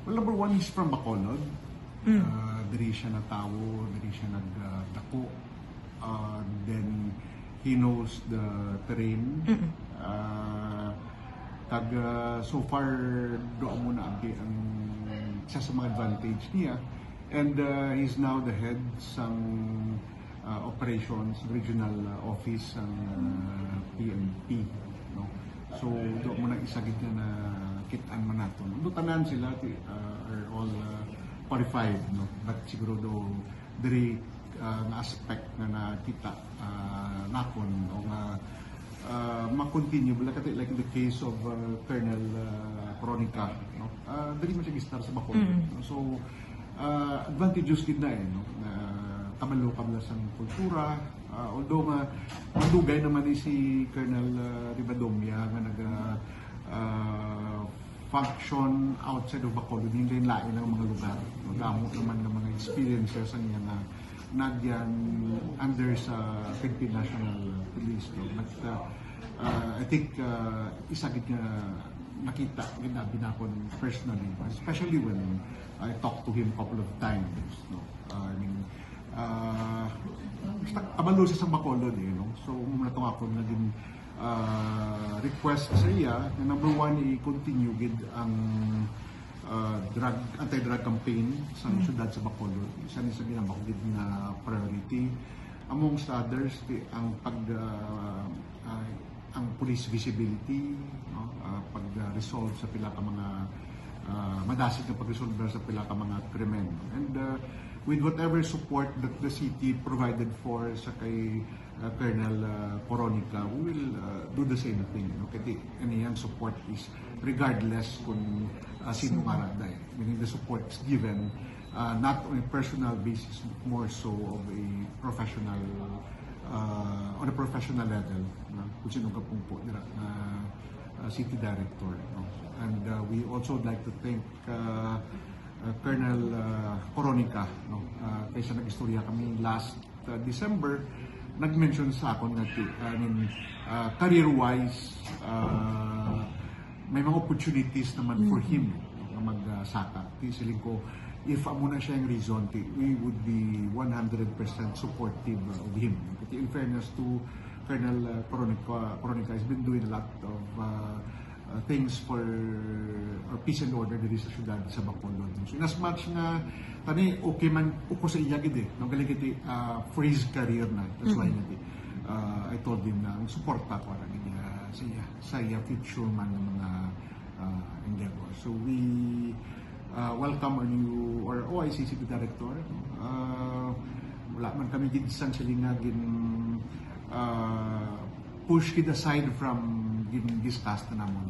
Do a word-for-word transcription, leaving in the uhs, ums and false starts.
Well, number one, he's from Bacolod. Uh, diri siya natawo, diri siya nagdako. Uh, then, he knows the terrain. Uh, kag, uh, so far, do mo na abi ang isa sa mga advantage niya. And, uh, he's now the head sang, uh, operations regional, uh, office sang, uh, P N P, no? So, do mo na isa gid nga nakit-an man naton. Although tanan sila, ti-, uh, are all, uh, qualified, no? But siguro do diri, uh, nga aspect nga nakita, uh, nakon, o nga, uh, ma-continue, like, like the case of, uh, Colonel, uh, Coronica, no? Uh, diri man siya gistar sa Bacolod, no? So, uh, advantageous gid na, eh, no? Na kabalo-kabalo sang kultura, uh, although nga madugay naman ni si Colonel, uh, Rivadomia nga naga, uh, function outside of Bacolod, hindi lain ang mga lugar. Madamo naman nga mga experiences ang iya nga nagyan under sa Philippine National Police, no? But, uh, uh, I think, uh, isa gid nga nakita gid abi nakon personally, especially when I talked to him couple of times, no? Uh, I mean, uh, basta kabalo siya sa Bacolod, eh, no? So, muna to akon naging, uh, request sa iya na number one, i-continue gid ang, uh, drug, anti-drug campaign sa syudad sa Bacolod. Isa ni sa ginamako gid nga priority. Amongst others, ti-, ang pag, uh, uh, ang police visibility, no? Uh, pag, uh, resolve sa pila ka mga, uh, madasig nga pag-resolve sa pila ka mga krimen. And, uh, with whatever support that the city provided for sa kay, uh, Colonel, uh, Coronica, we will, uh, do the same thing, no? Kay ang iyang support is regardless kung, uh, sino nga ra day. Meaning the support is given, uh, not on a personal basis, but more so of a professional, uh, on a professional level, no? Kung sino ka pungpo dira na, uh, city director, no? And, uh, we also would like to thank, uh, uh, Colonel, uh, Coronica, no? Uh, kaysa nag-istorya kami last, uh, December, nag-mention sa akon nga ti-, I mean, uh, career-wise, uh, may mga opportunities naman for him, no, nga magsaka. Ti siling ko, if amo na siya ang reason, ti, we would be one hundred percent supportive, uh, of him. Ti, in fairness to Colonel, uh, Coronica, Coronica has been doing a lot of, uh, uh, things for, uh, peace and order diri sa syudad sa Bacolod. So, in as much nga tani, okay man uko sa iya gid, eh, no, galing kiti, uh, for his career na. That's why nga, uh, I told him na ang suporta ko ra gid niya sa iya, sa iya future man nga mga, uh, endeavor. So we, uh, welcome our new, our O I C City Director, no? Uh, wala man kami gid sang silinga gin, uh, push gid aside from gin-discuss na namon.